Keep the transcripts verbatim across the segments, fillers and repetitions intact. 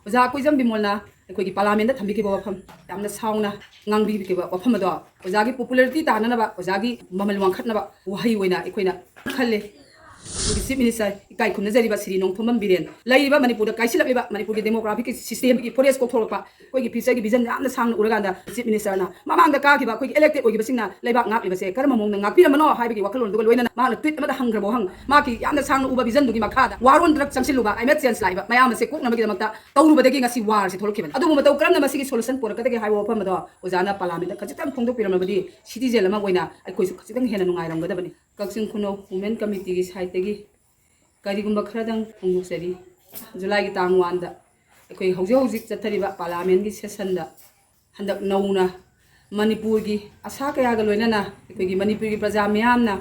ꯑꯣꯖꯥ ꯀꯣꯏꯖꯝ ꯕꯤꯃꯣꯜꯅ ꯑꯩꯈꯣꯏꯒꯤ ꯄꯥꯔꯂꯥꯃꯦꯟꯗ ꯊꯝꯕꯤꯈꯤꯕ ꯋꯥꯐꯝ, ꯌꯥꯝꯅ ꯁꯥꯎꯅ ꯉꯥꯡꯕꯤꯈꯤꯕ ꯋꯥꯐꯝ ꯑꯗꯣ, ꯑꯣꯖꯥꯒꯤ popularity ꯇꯥꯅꯅꯕ, ꯑꯣꯖꯥꯒꯤ ꯃꯃꯜ ꯋꯥꯡꯈꯠꯅꯕ ꯋꯥꯍꯩ ꯑꯣꯏꯅ ꯑꯩꯈꯣꯏꯅ ꯈꯜꯂꯦ꯫ ꯑꯩꯈꯣꯏꯒꯤ Chief Minister, ꯏꯀꯥꯏ ꯈꯨꯝꯅꯖꯔꯤꯕ ꯁ꯭ꯔꯤ ꯅꯣꯡꯊꯣꯝꯕꯝ ꯕꯤꯔꯦꯟ, ꯂꯩꯔꯤꯕ ꯃꯅꯤꯄꯨꯔꯗ ꯀꯥꯏꯁꯤꯜꯂꯛꯂꯤꯕ ꯃꯅꯤꯄꯨꯔꯒꯤ demographic system ꯒꯤ forest ꯀꯣꯛꯊꯣꯔꯛꯄ, ꯑꯩꯈꯣꯏꯒꯤ future ꯒꯤ vision ꯌꯥꯝꯅ ꯁꯥꯡꯅ ꯎꯔꯀꯥꯟꯗ Chief Minister ꯅ ꯃꯃꯥꯡꯗ ꯀꯥꯈꯤꯕ ꯑꯩꯈꯣꯏꯒꯤ elected ꯑꯣꯏꯈꯤꯕꯁꯤꯡꯅ ꯂꯩꯕꯥꯛ ꯉꯥꯛꯂꯤꯕꯁꯦ ꯀꯔꯝꯕ ꯃꯑꯣꯡꯗ ꯉꯥꯛꯄꯤꯔꯝꯕꯅꯣ ꯍꯥꯏꯕꯒꯤ ꯋꯥꯈꯜꯂꯣꯟꯗꯨꯒ ꯂꯣꯏꯅꯅ ꯃꯍꯥꯛꯅ tweet ꯑꯃꯗ ꯍꯪꯈ꯭ꯔꯕ ꯋꯥꯍꯪ, ꯃꯍꯥꯛꯀꯤ ꯌꯥꯝꯅ ꯁꯥꯡꯅ ꯎꯕ vision ꯗꯨꯒꯤ ꯃꯈꯥꯗ war on drug ꯆꯪꯁꯤꯜꯂꯨꯕ, climate change ꯂꯥꯛꯏꯕ ꯃꯌꯥꯝ ꯑꯁꯦ ꯀꯣꯛꯅꯕꯒꯤꯗꯃꯛꯇ ꯇꯧꯔꯨꯕꯗꯒꯤ ꯉꯁꯤ war ꯁꯤ ꯊꯣꯛꯂꯛꯈꯤꯕꯅꯤ꯫ ꯑꯗꯨꯕꯨ ꯃꯇꯧ ꯀꯔꯝꯅ ꯃꯁꯤꯒꯤ solution ꯄꯨꯔꯛꯀꯗꯒꯦ ꯍꯥꯏꯕ ꯋꯥꯐꯝ ꯑꯗꯣ ꯑꯣꯖꯥꯅ ꯄꯥꯔꯂꯥꯃꯦꯟꯗ ꯈꯖꯤꯛꯇꯪ ꯐꯣꯡꯗꯣꯛꯄꯤꯔꯝꯂꯕꯗꯤ citizen ꯑꯃ ꯑꯣꯏꯅ ꯑꯩꯈꯣꯏꯁꯨ ꯈꯖꯤꯛꯇꯪ ꯍꯦꯟꯅ ꯅꯨꯡꯉꯥꯏꯔꯝꯒꯗꯕꯅꯤ꯫ ꯀꯛꯆꯤꯡ ꯈꯨꯅꯧ Women Committee ꯒꯤ side ꯇꯒꯤ ꯀꯔꯤꯒꯨꯝꯕ ꯈꯔꯗꯪ ꯐꯣꯡꯗꯣꯛꯆꯔꯤ꯫ ꯖꯨꯂꯥꯏꯒꯤ ꯇꯥꯡ one ꯗ ꯑꯩꯈꯣꯏ ꯍꯧꯖꯤꯛ ꯍꯧꯖꯤꯛ ꯆꯠꯊꯔꯤꯕ ꯄꯥꯔꯂꯥꯃꯦꯟꯒꯤ session ꯗ ꯍꯟꯗꯛ ꯅꯧꯅ ꯃꯅꯤꯄꯨꯔꯒꯤ ꯑꯁꯥ ꯀꯌꯥꯒ ꯂꯣꯏꯅꯅ ꯑꯩꯈꯣꯏꯒꯤ ꯃꯅꯤꯄꯨꯔꯒꯤ ꯄ꯭ꯔꯖꯥ ꯃꯤꯌꯥꯝꯅ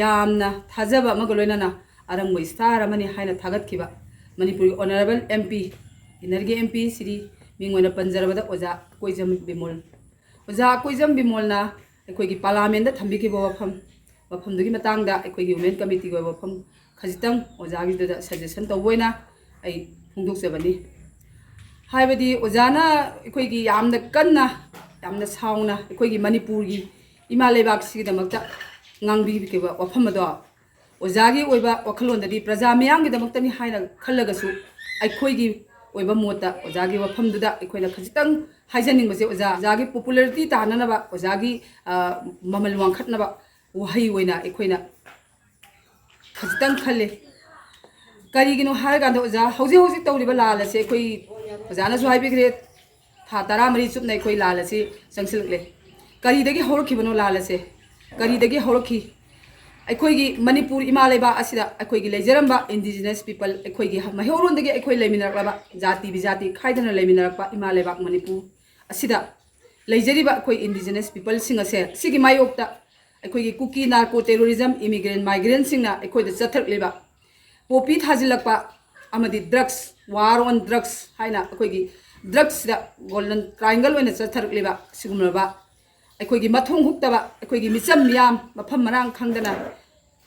ꯌꯥꯝꯅ ꯊꯥꯖꯕ ꯑꯃꯒ ꯂꯣꯏꯅꯅ ꯑꯔꯪꯕ star ꯑꯃꯅꯤ ꯍꯥꯏꯅ ꯊꯥꯒꯠꯈꯤꯕ ꯃꯅꯤꯄꯨꯔꯒꯤ honourable M P, ꯏꯟꯅꯔꯒꯤ M P Shri, ꯃꯤꯡ ꯑꯣꯏꯅ ꯄꯟꯖꯔꯕꯗ ꯑꯣꯖꯥ ꯀꯣꯏꯖꯝ ꯕꯤꯃꯣꯜ꯫ ꯑꯣꯖꯥ ꯀꯣꯏꯖꯝ ꯕꯤꯃꯣꯜꯅ ꯑꯩꯈꯣꯏꯒꯤ ꯄꯥꯔꯂꯥꯃꯦꯟꯗ ꯊꯝꯕꯤꯈꯤꯕ ꯋꯥꯐꯝ, ꯋꯥꯐꯝꯗꯨꯒꯤ ꯃꯇꯥꯡꯗ ꯑꯩꯈꯣꯏꯒꯤ Women Committee ꯒꯤ ꯑꯣꯏꯕ ꯋꯥꯐꯝ ꯈꯖꯤꯛꯇꯪ ꯑꯣꯖꯥꯒꯤꯗꯨꯗ suggestion ꯇꯧꯕ ꯑꯣꯏꯅ ꯑꯩ ꯐꯣꯡꯗꯣꯛꯆꯕꯅꯤ꯫ ꯍꯥꯏꯕꯗꯤ ꯑꯣꯖꯥꯅ ꯑꯩꯈꯣꯏꯒꯤ ꯌꯥꯝꯅ ꯀꯟꯅ, ꯌꯥꯝꯅ ꯁꯥꯎꯅ ꯑꯩꯈꯣꯏꯒꯤ ꯃꯅꯤꯄꯨꯔꯒꯤ ꯏꯃꯥ ꯂꯩꯕꯥꯛꯁꯤꯒꯤꯗꯃꯛꯇ ꯉꯥꯡꯕꯤꯈꯤꯕ ꯋꯥꯐꯝ ꯑꯗꯣ, ꯑꯣꯖꯥꯒꯤ ꯑꯣꯏꯕ ꯋꯥꯈꯜꯂꯣꯟꯗꯗꯤ ꯄ꯭ꯔꯖꯥ ꯃꯤꯌꯥꯝꯒꯤꯗꯃꯛꯇꯅꯤ ꯍꯥꯏꯅ ꯈꯜꯂꯒꯁꯨ, ꯑꯩꯈꯣꯏꯒꯤ ꯑꯣꯏꯕ ꯃꯣꯠꯇ ꯑꯣꯖꯥꯒꯤ ꯋꯥꯐꯝꯗꯨꯗ ꯑꯩꯈꯣꯏꯅ ꯈꯖꯤꯛꯇꯪ ꯍꯥꯏꯖꯅꯤꯡꯕꯁꯦ, ꯑꯣꯖꯥ, ꯑꯣꯖꯥꯒꯤ popularity ꯇꯥꯅꯅꯕ, ꯑꯣꯖꯥꯒꯤ, ꯑ, ꯃꯃꯜ ꯋꯥꯡꯈꯠꯅꯕ ꯋꯥꯍꯩ ꯑꯣꯏꯅ ꯑꯩꯈꯣꯏꯅ ꯈꯖꯤꯛꯇꯪ ꯈꯜꯂꯦ꯫ ꯀꯔꯤꯒꯤꯅꯣ ꯍꯥꯏꯔꯀꯥꯟꯗ ꯑꯣꯖꯥ, ꯍꯧꯖꯤꯛ ꯍꯧꯖꯤꯛ ꯇꯧꯔꯤꯕ ꯂꯥꯜ ꯑꯁꯦ ꯑꯩꯈꯣꯏ, ꯑꯣꯖꯥꯅꯁꯨ ꯍꯥꯏꯕꯤꯈ꯭ꯔꯦ, ꯊꯥ ꯇꯔꯥꯃꯔꯤ ꯆꯨꯞꯅ ꯑꯩꯈꯣꯏ ꯂꯥꯜ ꯑꯁꯤ ꯆꯪꯁꯤꯜꯂꯛꯂꯦ꯫ ꯀꯔꯤꯗꯒꯤ ꯍꯧꯔꯛꯈꯤꯕꯅꯣ ꯂꯥꯜ ꯑꯁꯦ? ꯀꯔꯤꯗꯒꯤ ꯍꯧꯔꯛꯈꯤ? ꯑꯩꯈꯣꯏꯒꯤ ꯃꯅꯤꯄꯨꯔ ꯏꯃꯥ ꯂꯩꯕꯥꯛ ꯑꯁꯤꯗ ꯑꯩꯈꯣꯏꯒꯤ ꯂꯩꯖꯔꯝꯕ indigenous people, ꯑꯩꯈꯣꯏꯒꯤ ꯃꯩꯍꯧꯔꯣꯟꯗꯒꯤ ꯑꯩꯈꯣꯏ ꯂꯩꯃꯤꯟꯅꯔꯛꯂꯕ ꯖꯥꯇꯤ ꯕꯤꯖꯥꯇꯤ ꯈꯥꯏꯗꯅ ꯂꯩꯃꯤꯟꯅꯔꯛꯄ ꯏꯃꯥ ꯂꯩꯕꯥꯛ ꯃꯅꯤꯄꯨꯔ ꯑꯁꯤꯗ ꯂꯩꯖꯔꯤꯕ ꯑꯩꯈꯣꯏ indigenous people ꯁꯤꯡ ꯑꯁꯦ, ꯁꯤꯒꯤ ꯃꯥꯌꯣꯛꯇ ꯑꯩꯈꯣꯏꯒꯤ ꯀꯨꯀꯤ narco terrorism, immigrant, migrant ꯁꯤꯡꯅ ꯑꯩꯈꯣꯏꯗ ꯆꯠꯊꯔꯛꯂꯤꯕ poppy ꯊꯥꯖꯤꯜꯂꯛꯄ ꯑꯃꯗꯤ drugs, war on drugs ꯍꯥꯏꯅ ꯑꯩꯈꯣꯏꯒꯤ drugs ꯁꯤꯗ golden triangle ꯑꯣꯏꯅ ꯆꯠꯊꯔꯛꯂꯤꯕ ꯁꯤꯒꯨꯝꯂꯕ ꯑꯩꯈꯣꯏꯒꯤ ꯃꯊꯣꯡ ꯍꯨꯛꯇꯕ, ꯑꯩꯈꯣꯏꯒꯤ ꯃꯤꯆꯝ ꯃꯤꯌꯥꯝ ꯃꯐꯝ ꯃꯔꯥꯡ ꯈꯪꯗꯅ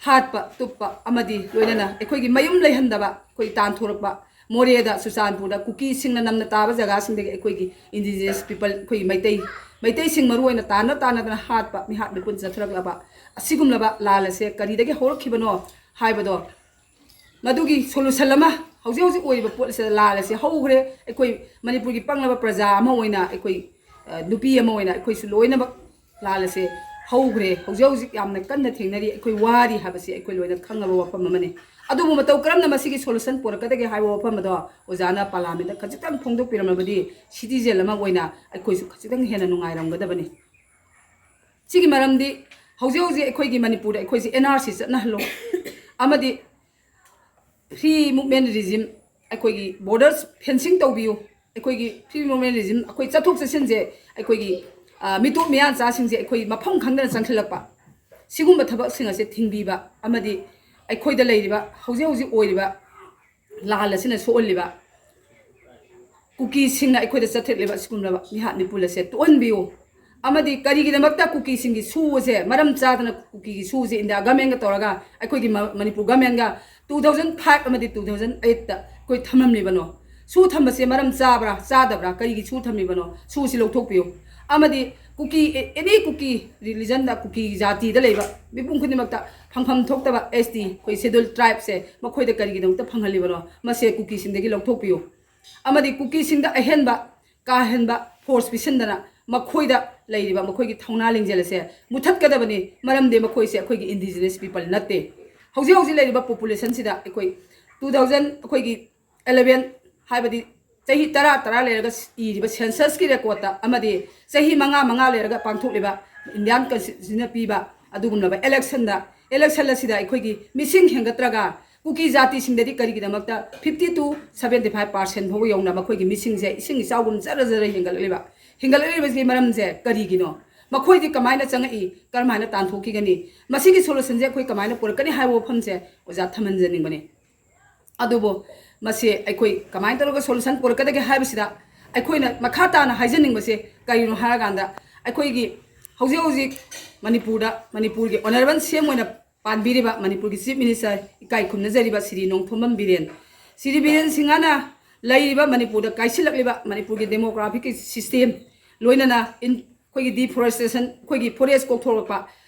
ꯍꯥꯠꯄ, ꯇꯨꯞꯄ ꯑꯃꯗꯤ ꯂꯣꯏꯅꯅ ꯑꯩꯈꯣꯏꯒꯤ ꯃꯌꯨꯝ ꯂꯩꯍꯟꯗꯕ, ꯑꯩꯈꯣꯏ ꯇꯥꯟꯊꯣꯔꯛꯄ, ꯃꯣꯔꯦꯗ, ꯆꯨꯔꯆꯥꯟꯄꯨꯔꯗ ꯀꯨꯀꯤꯁꯤꯡꯅ ꯅꯝꯅ ꯇꯥꯕ ꯖꯒꯥꯁꯤꯡꯗꯒꯤ ꯑꯩꯈꯣꯏꯒꯤ indigenous people, ꯑꯩꯈꯣꯏꯒꯤ ꯃꯩꯇꯩ, ꯃꯩꯇꯩꯁꯤꯡ ꯃꯔꯨ ꯑꯣꯏꯅ ꯇꯥꯟꯅ ꯇꯥꯟꯅꯗꯅ ꯍꯥꯠꯄ, ꯃꯤꯍꯥꯠ ꯃꯤꯄꯨꯟ ꯆꯠꯊꯔꯛꯂꯕ ꯑꯁꯤꯒꯨꯝꯂꯕ ꯂꯥꯜ ꯑꯁꯦ ꯀꯔꯤꯗꯒꯤ ꯍꯧꯔꯛꯈꯤꯕꯅꯣ ꯍꯥꯏꯕꯗꯣ, ꯃꯗꯨꯒꯤ solution ꯑꯃ ꯍꯧꯖꯤꯛ ꯍꯧꯖꯤꯛ ꯑꯣꯏꯔꯤꯕ ꯄꯣꯠ ꯑꯁꯤꯗ ꯂꯥꯜ ꯑꯁꯤ ꯍꯧꯈ꯭ꯔꯦ꯫ ꯑꯩꯈꯣꯏ ꯃꯅꯤꯄꯨꯔꯒꯤ ꯄꯪꯂꯕ ꯄ꯭ꯔꯖꯥ ꯑꯃ ꯑꯣꯏꯅ, ꯑꯩꯈꯣꯏ, ꯑ, ꯅꯨꯄꯤ ꯑꯃ ꯑꯣꯏꯅ ꯑꯩꯈꯣꯏꯁꯨ ꯂꯣꯏꯅꯃꯛ ꯂꯥꯜ ꯑꯁꯦ ꯍꯧꯈ꯭ꯔꯦ꯫ ꯍꯧꯖꯤꯛ ꯍꯧꯖꯤꯛ ꯌꯥꯝꯅ ꯀꯟꯅ ꯊꯦꯡꯅꯔꯤ, ꯑꯩꯈꯣꯏ ꯋꯥꯔꯤ ꯍꯥꯏꯕꯁꯤ ꯑꯩꯈꯣꯏ ꯂꯣꯏꯅ ꯈꯪꯉꯕ ꯋꯥꯐꯝ ꯑꯃꯅꯤ꯫ ꯑꯗꯨꯕꯨ ꯃꯇꯧ ꯀꯔꯝꯅ ꯃꯁꯤꯒꯤ solution ꯄꯨꯔꯛꯀꯗꯒꯦ ꯍꯥꯏꯕ ꯋꯥꯐꯝ ꯑꯗꯣ ꯑꯣꯖꯥꯅ parliament ꯇ ꯈꯖꯤꯛꯇꯪ ꯐꯣꯡꯗꯣꯛꯄꯤꯔꯝꯂꯕꯗꯤ citizen ꯑꯃ ꯑꯣꯏꯅ ꯑꯩꯈꯣꯏꯁꯨ ꯈꯖꯤꯛꯇꯪ ꯍꯦꯟꯅ ꯅꯨꯡꯉꯥꯏꯔꯝꯒꯗꯕꯅꯤ꯫ ꯁꯤꯒꯤ ꯃꯔꯝꯗꯤ ꯍꯧꯖꯤꯛ ꯍꯧꯖꯤꯛ ꯑꯩꯈꯣꯏꯒꯤ ꯃꯅꯤꯄꯨꯔꯗ ꯑꯩꯈꯣꯏꯁꯦ N R C ꯆꯠꯅꯍꯜꯂꯣ ꯑꯃꯗꯤ free movement regime, ꯑꯩꯈꯣꯏꯒꯤ borders fencing ꯇꯧꯕꯤꯌꯨ꯫ ꯑꯩꯈꯣꯏꯒꯤ free movement regime, ꯑꯩꯈꯣꯏ ꯆꯠꯊꯣꯛ ꯆꯠꯁꯤꯟꯁꯦ ꯑꯩꯈꯣꯏꯒꯤ, ꯑ, ꯃꯤꯇꯣꯞ ꯃꯤꯌꯥꯟꯆꯥꯁꯤꯡꯁꯦ ꯑꯩꯈꯣꯏ ꯃꯐꯝ ꯈꯪꯗꯅ ꯆꯪꯁꯤꯜꯂꯛꯄ, ꯁꯤꯒꯨꯝꯕ ꯊꯕꯛꯁꯤꯡ ꯑꯁꯦ ꯊꯤꯡꯕꯤꯕ ꯑꯃꯗꯤ ꯑꯩꯈꯣꯏꯗ ꯂꯩꯔꯤꯕ ꯍꯧꯖꯤꯛ ꯍꯧꯖꯤꯛ ꯑꯣꯏꯔꯤꯕ ꯂꯥꯜ ꯑꯁꯤꯅ ꯁꯣꯛꯍꯜꯂꯤꯕ ꯀꯨꯀꯤꯁꯤꯡꯅ ꯑꯩꯈꯣꯏꯗ ꯆꯠꯊꯠꯂꯤꯕ ꯑꯁꯤꯒꯨꯝꯂꯕ ꯃꯤꯍꯥꯠ ꯃꯤꯄꯨꯟ ꯑꯁꯦ ꯇꯣꯛꯍꯟꯕꯤꯌꯨ꯫ ꯑꯃꯗꯤ ꯀꯔꯤꯒꯤꯗꯃꯛꯇ ꯀꯨꯀꯤꯁꯤꯡꯒꯤ ꯁꯨ ꯑꯁꯦ, ꯃꯔꯝ ꯆꯥꯗꯅ ꯀꯨꯀꯤꯒꯤ ꯁꯨ ꯑꯁꯦ India government ꯒ ꯇꯧꯔꯒ ꯑꯩꯈꯣꯏꯒꯤ ꯃ-, ꯃꯅꯤꯄꯨꯔ government ꯒ two thousand five ꯑꯃꯗꯤ two thousand eight ꯇ ꯑꯩꯈꯣꯏ ꯊꯝꯂꯝꯂꯤꯕꯅꯣ? ꯁꯨ ꯊꯝꯕꯁꯦ ꯃꯔꯝ ꯆꯥꯕ꯭ꯔꯥ, ꯆꯥꯗꯕ꯭ꯔꯥ? ꯀꯔꯤꯒꯤ ꯁꯨ ꯊꯝꯃꯤꯕꯅꯣ? ꯁꯨ ꯑꯁꯤ ꯂꯧꯊꯣꯛꯄꯤꯌꯨ꯫ ꯑꯃꯗꯤ ꯀꯨꯀꯤ, ꯑꯦ-, any ꯀꯨꯀꯤ religion ꯗ, ꯀꯨꯀꯤ ꯖꯥꯇꯤꯗ ꯂꯩꯕ ꯃꯤꯄꯨꯝ ꯈꯨꯗꯤꯡꯃꯛꯇ ꯐꯪꯐꯝ ꯊꯣꯛꯇꯕ S T, ꯑꯩꯈꯣꯏ schedule tribe ꯁꯦ ꯃꯈꯣꯏꯗ ꯀꯔꯤꯒꯤꯗꯃꯛꯇ ꯐꯪꯍꯜꯂꯤꯕꯅꯣ? ꯃꯁꯦ ꯀꯨꯀꯤꯁꯤꯡꯗꯒꯤ ꯂꯧꯊꯣꯛꯄꯤꯌꯨ꯫ ꯑꯃꯗꯤ ꯀꯨꯀꯤꯁꯤꯡꯗ ꯑꯍꯦꯟꯕ, ꯀꯥ ꯍꯦꯟꯕ force ꯄꯤꯁꯤꯟꯗꯅ ꯃꯈꯣꯏꯗ ꯂꯩꯔꯤꯕ ꯃꯈꯣꯏꯒꯤ ꯊꯧꯅꯥ ꯂꯤꯡꯖꯦꯜ ꯑꯁꯦ ꯃꯨꯊꯠꯀꯗꯕꯅꯤ, ꯃꯔꯝꯗꯤ ꯃꯈꯣꯏꯁꯦ ꯑꯩꯈꯣꯏꯒꯤ indigenous people ꯅꯠꯇꯦ꯫ ꯍꯧꯖꯤꯛ ꯍꯧꯖꯤꯛ ꯂꯩꯔꯤꯕ population ꯁꯤꯗ ꯑꯩꯈꯣꯏ two thousand, ꯑꯩꯈꯣꯏꯒꯤ eleven, ꯍꯥꯏꯕꯗꯤ ꯆꯍꯤ ꯇꯔꯥ ꯇꯔꯥ ꯂꯩꯔꯒ ꯏꯔꯤꯕ census ꯀꯤ record ꯇ ꯑꯃꯗꯤ ꯆꯍꯤ ꯃꯉꯥ ꯃꯉꯥ ꯂꯩꯔꯒ ꯄꯥꯡꯊꯣꯛꯂꯤꯕ Indian Constitution ꯅ ꯄꯤꯕ ꯑꯗꯨꯒꯨꯝꯂꯕ election ꯗ, election ꯑꯁꯤꯗ ꯑꯩꯈꯣꯏꯒꯤ ꯃꯤꯁꯤꯡ ꯍꯦꯟꯒꯠꯇ꯭ꯔꯒ ꯀꯨꯀꯤ ꯖꯥꯇꯤꯁꯤꯡꯗꯗꯤ ꯀꯔꯤꯒꯤꯗꯃꯛꯇ fifty to seventy five percent ꯐꯥꯎꯕ ꯌꯧꯅ ꯃꯈꯣꯏꯒꯤ ꯃꯤꯁꯤꯡꯁꯦ ꯏꯁꯤꯡ ꯏꯆꯥꯎꯒꯨꯝ ꯖꯔ ꯖꯔ ꯍꯦꯟꯒꯠꯂꯛꯂꯤꯕ? ꯍꯦꯟꯒꯠꯂꯛꯂꯤꯕꯁꯤꯒꯤ ꯃꯔꯝꯁꯦ ꯀꯔꯤꯒꯤꯅꯣ? ꯃꯈꯣꯏꯗꯤ ꯀꯃꯥꯏꯅ ꯆꯪꯉꯛꯏ? ꯀꯔꯝꯍꯥꯏꯅ ꯇꯥꯟꯊꯣꯛꯈꯤꯒꯅꯤ? ꯃꯁꯤꯒꯤ solution ꯁꯦ ꯑꯩꯈꯣꯏ ꯀꯃꯥꯏꯅ ꯄꯨꯔꯛꯀꯅꯤ ꯍꯥꯏꯕ ꯋꯥꯐꯝꯁꯦ ꯑꯣꯖꯥ ꯊꯝꯍꯟꯖꯅꯤꯡꯕꯅꯤ꯫ ꯑꯗꯨꯕꯨ ꯃꯁꯤ ꯑꯩꯈꯣꯏ ꯀꯃꯥꯏꯅ ꯇꯧꯔꯒ solution ꯄꯨꯔꯛꯀꯗꯒꯦ ꯍꯥꯏꯕꯁꯤꯗ ꯑꯩꯈꯣꯏꯅ ꯃꯈꯥ ꯇꯥꯅ ꯍꯥꯏꯖꯅꯤꯡꯕꯁꯦ ꯀꯔꯤꯅꯣ ꯍꯥꯏꯔꯀꯥꯟꯗ, ꯑꯩꯈꯣꯏꯒꯤ ꯍꯧꯖꯤꯛ ꯍꯧꯖꯤꯛ ꯃꯅꯤꯄꯨꯔꯗ, ꯃꯅꯤꯄꯨꯔꯒꯤ honourable C M ꯑꯣꯏꯅ ꯄꯥꯟꯕꯤꯔꯤꯕ ꯃꯅꯤꯄꯨꯔꯒꯤ Chief Minister ꯏꯀꯥꯏ ꯈꯨꯝꯅꯖꯔꯤꯕ ꯁ꯭ꯔꯤ ꯅꯣꯡꯊꯣꯝꯕꯝ ꯕꯤꯔꯦꯟ, ꯁꯤꯔꯤ ꯕꯤꯔꯦꯟ ꯁꯤꯡꯍꯅ ꯂꯩꯔꯤꯕ ꯃꯅꯤꯄꯨꯔꯗ ꯀꯥꯏꯁꯤꯜꯂꯛꯂꯤꯕ ꯃꯅꯤꯄꯨꯔꯒꯤ demographic system, ꯂꯣꯏꯅꯅ in-, ꯑꯩꯈꯣꯏꯒꯤ deforestation, ꯑꯩꯈꯣꯏꯒꯤ forest ꯀꯣꯛꯊꯣꯔꯛꯄ,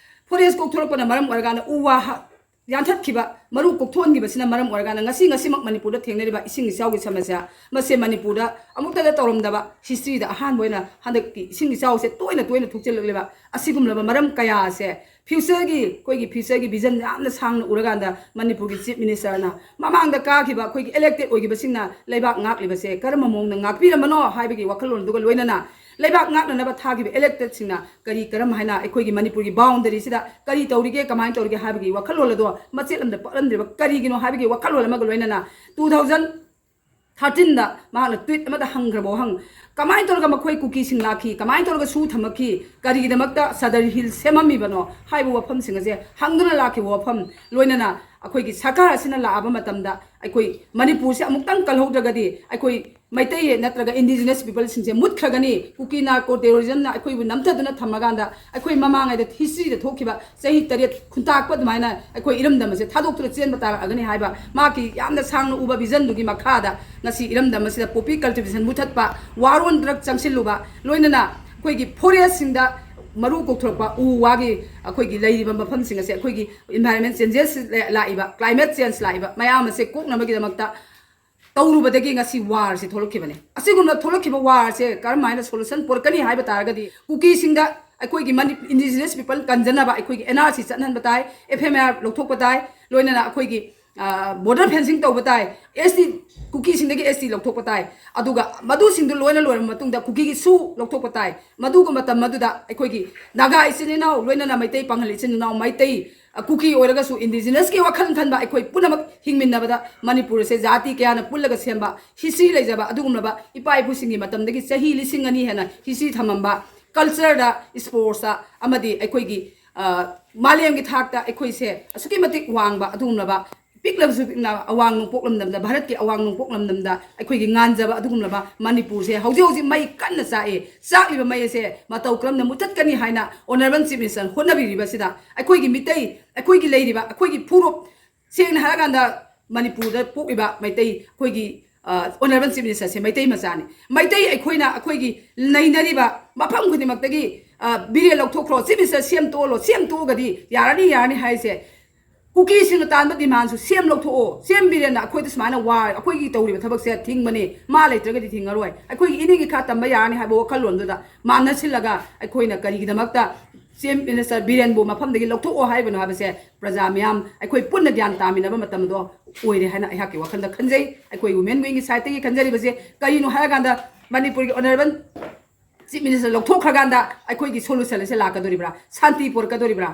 forest ꯀꯣꯛꯊꯣꯔꯛꯄꯅ ꯃꯔꯝ ꯑꯣꯏꯔꯀꯥꯟꯗ ꯎ ꯋꯥ ꯍ-, ꯌꯥꯟꯊꯠꯈꯤꯕ, ꯃꯔꯨ ꯀꯣꯛꯊꯣꯛꯍꯟꯈꯤꯕꯁꯤꯅ ꯃꯔꯝ ꯑꯣꯏꯔꯀꯥꯟꯗ ꯉꯁꯤ, ꯉꯁꯤꯃꯛ ꯃꯅꯤꯄꯨꯔꯗ ꯊꯦꯡꯅꯔꯤꯕ ꯏꯁꯤꯡ ꯏꯆꯥꯎꯒꯤ ꯁꯃꯁ꯭ꯌꯥ, ꯃꯁꯦ ꯃꯅꯤꯄꯨꯔꯗ ꯑꯃꯨꯛꯇꯗ ꯇꯧꯔꯝꯗꯕ, historyꯗ ꯑꯍꯥꯟꯕ ꯑꯣꯏꯅ ꯍꯟꯗꯛꯀꯤ ꯏꯁꯤꯡ ꯏꯆꯥꯎꯁꯦ ꯇꯣꯏꯅ ꯇꯣꯏꯅ ꯊꯣꯛꯆꯤꯜꯂꯛꯂꯤꯕ, ꯑꯁꯤꯒꯨꯝꯂꯕ ꯃꯔꯝ ꯀꯌꯥ ꯑꯁꯦ futureꯒꯤ, ꯑꯩꯈꯣꯏꯒꯤ futureꯒꯤ vision ꯌꯥꯝꯅ ꯁꯥꯡꯅ ꯎꯔꯀꯥꯟꯗ ꯃꯅꯤꯄꯨꯔꯒꯤ Chief Ministerꯅ ꯃꯃꯥꯡꯗ ꯀꯥꯈꯤꯕ ꯑꯩꯈꯣꯏꯒꯤ elected ꯑꯣꯏꯈꯤꯕꯁꯤꯡꯅ ꯂꯩꯕꯥꯛ ꯉꯥꯛꯂꯤꯕꯁꯦ ꯀꯔꯝꯕ ꯃꯑꯣꯡꯗ ꯉꯥꯛꯄꯤꯔꯝꯕꯅꯣ ꯍꯥꯏꯕꯒꯤ ꯋꯥꯈꯜꯂꯣꯟꯗꯨꯒ ꯂꯣꯏꯅꯅ ꯂꯩꯕꯥꯛ ꯉꯥꯛꯅꯅꯕ ꯊꯥꯈꯤꯕ electedꯁꯤꯡꯅ ꯀꯔꯤ ꯀꯔꯝ ꯍꯥꯏꯅ ꯑꯩꯈꯣꯏꯒꯤ ꯃꯅꯤꯄꯨꯔꯒꯤ boundaryꯁꯤꯗ ꯀꯔꯤ ꯇꯧꯔꯤꯒꯦ, ꯀꯃꯥꯏꯅ ꯇꯧꯔꯤꯒꯦ ꯍꯥꯏꯕꯒꯤ ꯋꯥꯈꯜꯂꯣꯟ ꯑꯗꯣ ꯃꯆꯦꯠ ꯑꯃꯗ ꯄꯛꯂꯝꯗ꯭ꯔꯤꯕ ꯀꯔꯤꯒꯤꯅꯣ ꯍꯥꯏꯕꯒꯤ ꯋꯥꯈꯜꯂꯣꯟ ꯑꯃꯒ ꯂꯣꯏꯅꯅ two thousand thirteenꯗ ꯃꯍꯥꯛꯅ tweet ꯑꯃꯗ ꯍꯪꯈ꯭ꯔꯕ ꯋꯥꯍꯪ, "ꯀꯃꯥꯏꯅ ꯇꯧꯔꯒ ꯃꯈꯣꯏ ꯀꯨꯀꯤꯁꯤꯡ ꯂꯥꯛꯈꯤ, ꯀꯃꯥꯏꯅ ꯇꯧꯔꯒ ꯁꯨ ꯊꯝꯃꯛꯈꯤ, ꯀꯔꯤꯒꯤꯗꯃꯛꯇ ꯁꯗꯔ ꯍꯤꯜ ꯁꯦꯝꯃꯝꯃꯤꯕꯅꯣ?" ꯍꯥꯏꯕ ꯋꯥꯐꯝꯁꯤꯡ ꯑꯁꯦ ꯍꯪꯗꯨꯅ ꯂꯥꯛꯈꯤꯕ ꯋꯥꯐꯝ, ꯂꯣꯏꯅꯅ ꯑꯩꯈꯣꯏꯒꯤ ꯁꯔꯀꯥꯔ ꯑꯁꯤꯅ ꯂꯥꯛꯑꯕ ꯃꯇꯝꯗ ꯑꯩꯈꯣꯏ ꯃꯅꯤꯄꯨꯔꯁꯦ ꯑꯃꯨꯛꯇꯪ ꯀꯜꯍꯧꯗ꯭ꯔꯒꯗꯤ ꯑꯩꯈꯣꯏ ꯃꯩꯇꯩ ꯅꯠꯇ꯭ꯔꯒ indigenous peopleꯁꯤꯡꯁꯦ ꯃꯨꯠꯈ꯭ꯔꯒꯅꯤ꯫ ꯀꯨꯀꯤ narco terrorismꯅ ꯑꯩꯈꯣꯏꯕꯨ ꯅꯝꯊꯗꯨꯅ ꯊꯝꯃꯀꯥꯟꯗ ꯑꯩꯈꯣꯏ ꯃꯃꯥꯡꯉꯩꯗ historyꯗ ꯊꯣꯛꯈꯤꯕ ꯆꯍꯤ ꯇꯔꯦꯠ ꯈꯨꯟꯇꯥꯛꯄ ꯑꯗꯨꯃꯥꯏꯅ ꯑꯩꯈꯣꯏ ꯏꯔꯝꯗꯝ ꯑꯁꯦ ꯊꯥꯗꯣꯛꯇꯨꯅ ꯆꯦꯟꯕ ꯇꯥꯔꯛꯑꯒꯅꯤ ꯍꯥꯏꯕ ꯃꯍꯥꯛꯀꯤ ꯌꯥꯝꯅ ꯁꯥꯡꯅ ꯎꯕ visionꯗꯨꯒꯤ ꯃꯈꯥꯗ ꯉꯁꯤ ꯏꯔꯝꯗꯝ ꯑꯁꯤꯗ poppy cultivation ꯃꯨꯊꯠꯄ, war on drug ꯆꯪꯁꯤꯜꯂꯨꯕ, ꯂꯣꯏꯅꯅ ꯑꯩꯈꯣꯏꯒꯤ forestꯁꯤꯡꯗ ꯃꯔꯨ ꯀꯣꯛꯊꯣꯔꯛꯄ ꯎ ꯋꯥꯒꯤ ꯑꯩꯈꯣꯏꯒꯤ ꯂꯩꯔꯤꯕ ꯃꯐꯝꯁꯤꯡ ꯑꯁꯦ ꯑꯩꯈꯣꯏꯒꯤ environment changes ꯂꯥꯛꯏꯕ, climate change ꯂꯥꯛꯏꯕ ꯃꯌꯥꯝ ꯑꯁꯦ ꯀꯣꯛꯅꯕꯒꯤꯗꯃꯛꯇ ꯇꯧꯔꯨꯕꯗꯒꯤ ꯉꯁꯤ warꯁꯦ ꯊꯣꯛꯂꯛꯈꯤꯕꯅꯦ꯫ ꯑꯁꯤꯒꯨꯝꯅ ꯊꯣꯛꯂꯛꯈꯤꯕ warꯁꯦ ꯀꯔꯝꯍꯥꯏꯅ solution ꯄꯨꯔꯛꯀꯅꯤ ꯍꯥꯏꯕ ꯇꯥꯔꯒꯗꯤ, ꯀꯨꯀꯤꯁꯤꯡꯗ ꯑꯩꯈꯣꯏꯒꯤ ꯃꯅꯤ-, indigenous people ꯀꯟꯖꯅꯕ ꯑꯩꯈꯣꯏꯒꯤ NRC ꯆꯠꯍꯟꯕ ꯇꯥꯏ, FMR ꯂꯧꯊꯣꯛꯄ ꯇꯥꯏ, ꯂꯣꯏꯅꯅ ꯑꯩꯈꯣꯏꯒꯤ, ꯑ, border fencing ꯇꯧꯕ ꯇꯥꯏ, ST, ꯀꯨꯀꯤꯁꯤꯡꯗꯒꯤ ST ꯂꯧꯊꯣꯛꯄ ꯇꯥꯏ꯫ ꯑꯗꯨꯒ ꯃꯗꯨꯁꯤꯡꯗꯨ ꯂꯣꯏꯅ ꯂꯣꯏꯔꯕ ꯃꯇꯨꯡꯗ ꯀꯨꯀꯤꯒꯤ ꯁꯨ ꯂꯧꯊꯣꯛꯄ ꯇꯥꯏ꯫ ꯃꯗꯨꯒꯨꯝꯕ ꯃꯇꯝ ꯑꯗꯨꯗ ꯑꯩꯈꯣꯏꯒꯤ ꯅꯥꯒꯥ ꯏꯆꯤꯟ ꯏꯅꯥꯎ, ꯂꯣꯏꯅꯅ ꯃꯩꯇꯩ ꯄꯥꯉꯜ ꯏꯆꯤꯟ ꯏꯅꯥꯎ, ꯃꯩꯇꯩ, ꯑ, ꯀꯨꯀꯤ ꯑꯣꯏꯔꯒꯁꯨ indigenous ꯀꯤ ꯋꯥꯈꯜ ꯈꯟꯕ ꯑꯩꯈꯣꯏ ꯄꯨꯝꯅꯃꯛ ꯍꯤꯡꯃꯤꯟꯅꯕꯗ ꯃꯅꯤꯄꯨꯔ ꯑꯁꯦ ꯖꯥꯇꯤ ꯀꯌꯥꯅ ꯄꯨꯜꯂꯒ ꯁꯦꯝꯕ, history ꯂꯩꯖꯕ ꯑꯗꯨꯒꯨꯝꯂꯕ ꯏꯄꯥ ꯏꯄꯨꯁꯤꯡꯒꯤ ꯃꯇꯝꯗꯒꯤ ꯆꯍꯤ ꯂꯤꯁꯤꯡ ꯑꯅꯤ ꯍꯦꯟꯅ history ꯊꯝꯃꯝꯕ, culture ꯗ, sports ꯇ ꯑꯃꯗꯤ ꯑꯩꯈꯣꯏꯒꯤ, ꯑ, ꯃꯥꯂꯦꯝꯒꯤ ꯊꯥꯛꯇ ꯑꯩꯈꯣꯏꯁꯦ ꯑꯁꯨꯛꯀꯤ ꯃꯇꯤꯛ ꯋꯥꯡꯕ ꯑꯗꯨꯒꯨꯝꯂꯕ ꯄꯤꯛꯂꯕꯁꯨ ꯄꯤꯛꯅ ꯑꯋꯥꯡ ꯅꯣꯡꯄꯣꯛ ꯂꯝꯗꯝꯗ, ꯚꯥꯔꯠꯀꯤ ꯑꯋꯥꯡ ꯅꯣꯡꯄꯣꯛ ꯂꯝꯗꯝꯗ ꯑꯩꯈꯣꯏꯒꯤ ꯉꯥꯟꯖꯕ ꯑꯗꯨꯒꯨꯝꯂꯕ ꯃꯅꯤꯄꯨꯔꯁꯦ ꯍꯧꯖꯤꯛ ꯍꯧꯖꯤꯛ ꯃꯩ ꯀꯟꯅ ꯆꯥꯛꯏ꯫ ꯆꯥꯛꯂꯤꯕ ꯃꯩ ꯑꯁꯦ ꯃꯇꯧ ꯀꯔꯝꯅ ꯃꯨꯊꯠꯀꯅꯤ ꯍꯥꯏꯅ Honourable Chief Minister ꯍꯣꯠꯅꯕꯤꯔꯤꯕꯁꯤꯗ ꯑꯩꯈꯣꯏꯒꯤ ꯃꯤꯇꯩ, ꯑꯩꯈꯣꯏꯒꯤ ꯂꯩꯔꯤꯕ, ꯑꯩꯈꯣꯏꯒꯤ ꯐꯨꯔꯨꯞ, ꯁꯦꯡꯅ ꯍꯥꯏꯔꯀꯥꯟꯗ ꯃꯅꯤꯄꯨꯔꯗ ꯄꯣꯛꯂꯤꯕ ꯃꯩꯇꯩ ꯑꯩꯈꯣꯏꯒꯤ ꯑꯣꯅꯔꯦꯕꯜ ꯆꯤꯐ ꯃꯤꯅꯤꯁꯇꯔꯁꯦ ꯃꯩꯇꯩ ꯃꯆꯥꯅꯤ꯫ ꯃꯩꯇꯩ ꯑꯩꯈꯣꯏꯅ ꯑꯩꯈꯣꯏꯒꯤ ꯅꯩꯅꯔꯤꯕ ꯃꯐꯝ ꯈꯨꯗꯤꯡꯃꯛꯇꯒꯤ ꯕꯤꯔꯦꯟ ꯂꯧꯊꯣꯛꯈ꯭ꯔꯣ, ꯆꯤꯐ ꯃꯤꯅꯤꯁꯇꯔ ꯁꯦꯝ ꯇꯣꯛꯑꯣ, ꯁꯦꯝ ꯇꯣꯛꯑꯒꯗꯤ ꯌꯥꯔꯅꯤ ꯌꯥꯔꯅꯤ ꯍꯥꯏꯁꯦ꯫ ꯀꯨꯀꯤꯁꯤꯡꯅ ꯇꯥꯟꯕ ꯗꯤꯃꯥꯟꯁꯨ ꯁꯦꯝ ꯂꯧꯊꯣꯛꯑꯣ꯫ ꯁꯦꯝ ꯕꯤꯔꯦꯟꯅ ꯑꯩꯈꯣꯏꯗ ꯁꯨꯃꯥꯏꯅ ꯋꯥꯔ ꯑꯩꯈꯣꯏꯒꯤ ꯇꯧꯔꯤꯕ ꯊꯕꯛꯁꯦ ꯊꯤꯡꯕꯅꯤ, ꯃꯥ ꯂꯩꯇ꯭ꯔꯒꯗꯤ ꯊꯤꯡꯉꯔꯣꯏ꯫ ꯑꯩꯈꯣꯏꯒꯤ ꯏꯅꯤꯡ ꯏꯈꯥ ꯇꯝꯕ ꯌꯥꯔꯅꯤ ꯍꯥꯏꯕ ꯋꯥꯈꯜꯂꯣꯟꯗꯨꯗ ꯃꯥꯟꯅꯁꯤꯜꯂꯒ ꯑꯩꯈꯣꯏꯅ ꯀꯔꯤꯒꯤꯗꯃꯛꯇ ꯆꯤꯐ ꯃꯤꯅꯤꯁꯇꯔ ꯕꯤꯔꯦꯟꯕꯨ ꯃꯐꯝꯗꯒꯤ ꯂꯧꯊꯣꯛꯑꯣ ꯍꯥꯏꯕꯅꯣ ꯍꯥꯏꯕꯁꯦ ꯄ꯭ꯔꯖꯥ ꯃꯤꯌꯥꯝ ꯑꯩꯈꯣꯏ ꯄꯨꯟꯅ ꯒ꯭ꯌꯥꯟ ꯇꯥꯃꯤꯟꯅꯕ ꯃꯇꯝꯗꯣ ꯑꯣꯏꯔꯦ ꯍꯥꯏꯅ ꯑꯩꯍꯥꯛꯀꯤ ꯋꯥꯈꯜꯗ ꯈꯟꯖꯩ꯫ ꯑꯩꯈꯣꯏ ꯋꯨꯃꯦꯟ ꯋꯤꯡꯒꯤ ꯁꯥꯏꯠꯇꯒꯤ ꯈꯟꯖꯔꯤꯕꯁꯦ ꯀꯔꯤꯅꯣ ꯍꯥꯏꯔꯀꯥꯟꯗ ꯃꯅꯤꯄꯨꯔꯒꯤ ꯑꯣꯅꯔꯦꯕꯜ ꯆꯤꯐ ꯃꯤꯅꯤꯁꯇꯔ ꯂꯧꯊꯣꯛꯈ꯭ꯔꯀꯥꯟꯗ ꯑꯩꯈꯣꯏꯒꯤ ꯁꯣꯂꯨꯁꯟ ꯑꯁꯦ ꯂꯥꯛꯀꯗꯣꯔꯤꯕ꯭ꯔꯥ, ꯁꯥꯟꯇꯤ ꯄꯨꯔꯛꯀꯗꯣꯔꯤꯕ꯭ꯔꯥ?